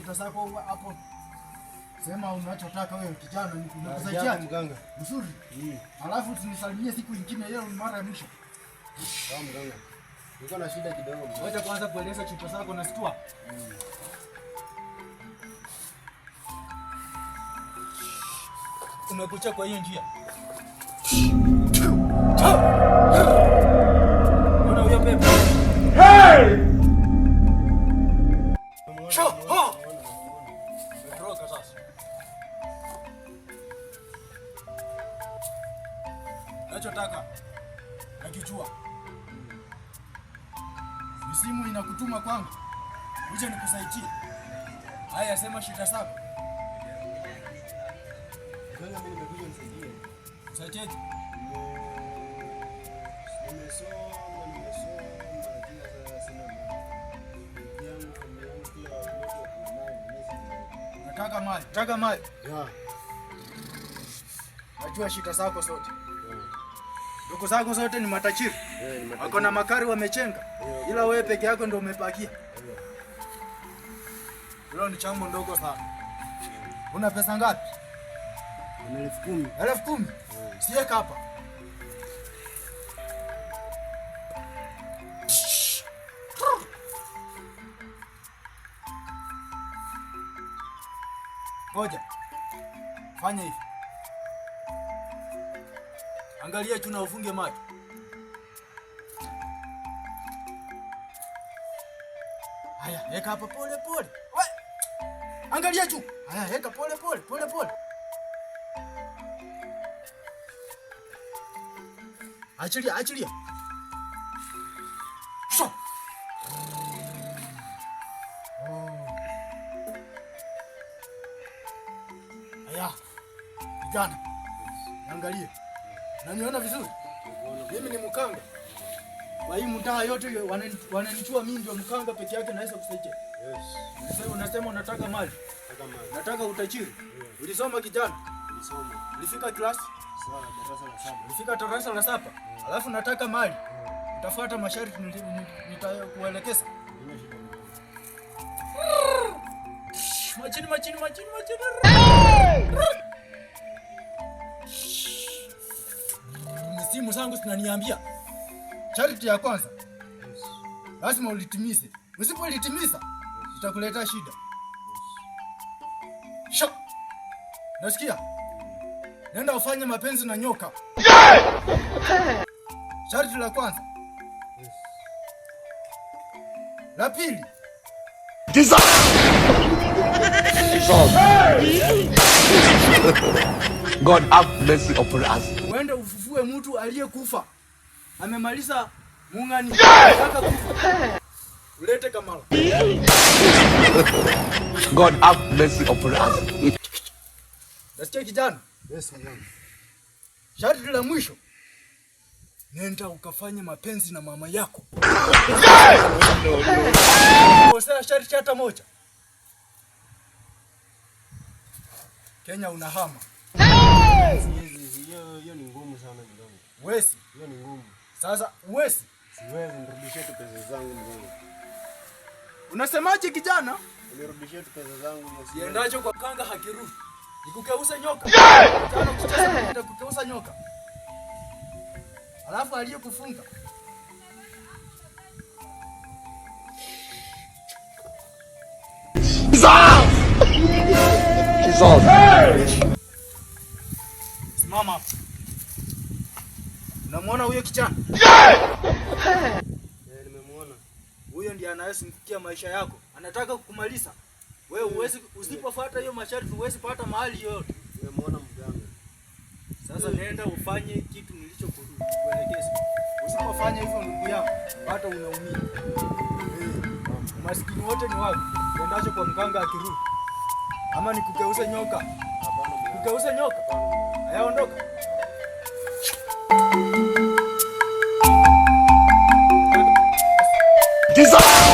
Shida zako hapo. Sema unachotaka wewe kijana, nikukusaidia. Mganga. Mzuri. Alafu tunisalimie siku nyingine, leo ni mara ya mwisho. Sawa mganga. Niko na shida kidogo mganga. Wacha kwanza kueleza shida zako na situa. Umekucha kwa hiyo njia. Ona huyo pepo. Hey! Cho, ho! Umetoroka sasa. Nachotaka nakijua. Misimu inakutuma kwangu uje nikusaidie. Haya, sema shida zako. Mganga, mimi nimekuja unisaidie. Nisaidieje? Nimesoma, nimesoma lakini sasa sina mali. Ndugu yangu, familia yangu, kila watu wote wako na mali, mimi sina. Nataka mali, nataka mali. Yeah. Najua shida zako zote. Yeah. Ndugu zako zote ni matajiri. Yeah, ni matajiri. Wako na makari wamechenga. Yeah. Ila wewe peke yako ndio umepakia. Yeah. Hilo ni chambo ndogo sana. Una pesa ngapi? Nina 10,000. 10,000? Siweka hapa. Ngoja. Fanya hivi. Angalia juu na ufunge macho. Haya, weka hapa pole pole. We! Angalia juu. Haya, weka pole pole, pole pole. Achilia, achilia. Shoo. Oh. Haya. Kijana. Angalie. Naniona vizuri? Mimi ni mkanga. Kwa hii mtaa yote wananichua mimi ndio mkanga peke yake naweza kusaidia. Yes. Sasa unasema unataka mali. Nataka mali. Nataka utajiri. Yeah. Ulisoma kijana? Nilisoma. Ulifika class? Sawa, darasa la 7. Ulifika darasa la 7? Alafu nataka mali. Utafuata masharti nitakuelekeza. Nina shida. Machini, machini, machini, machini. Simu zangu zinaniambia sharti ya kwanza Yes. lazima ulitimize. Usipolitimiza itakuleta shida. Sha. Nasikia? Nenda ufanye mapenzi na nyoka. Sharti la kwanza. Yes. La pili. Jesus! God have mercy upon us. Uende ufufue mtu aliyekufa. Amemaliza mungani. Nataka kufa. Ulete Kamala. God have mercy upon us. Nasikia kijana? Yes, mganga. Sharti la mwisho. Nenda ukafanye mapenzi na mama yako. Kosea sharti hata moja. Kenya unahama. Siwezi, hiyo ni ngumu sana mganga. Wesi. Hiyo ni ngumu. Sasa uwezi. Siwezi, nirudishie tu pesa zangu mganga. Unasemaje kijana? Nirudishie tu pesa zangu hiyo siwezi. Kiendacho kwa kanga hakirudi. Nikukeuza nyoka. Kijana ukicheza nitakukeuza nyoka. Alafu aliyekufunga. Jesus! Simama hapo. Unamwona huyo kijana? Eh, nimemuona. Huyo ndiye anayesimkia maisha yako. Anataka kukumaliza. Wewe huwezi, usipofuata hiyo masharti huwezi pata mahali yoyote. Nimemuona mganga. Sasa nenda ufanye kitu nilichokuelekeza. Usipofanya hivyo ndugu yangu, hata unaumia. Umaskini wote ni wako. Endacho kwa mganga akirudi. Ama nikugeuze nyoka. Hapana mganga. Kugeuza nyoka. Haya, ondoka. Jesus!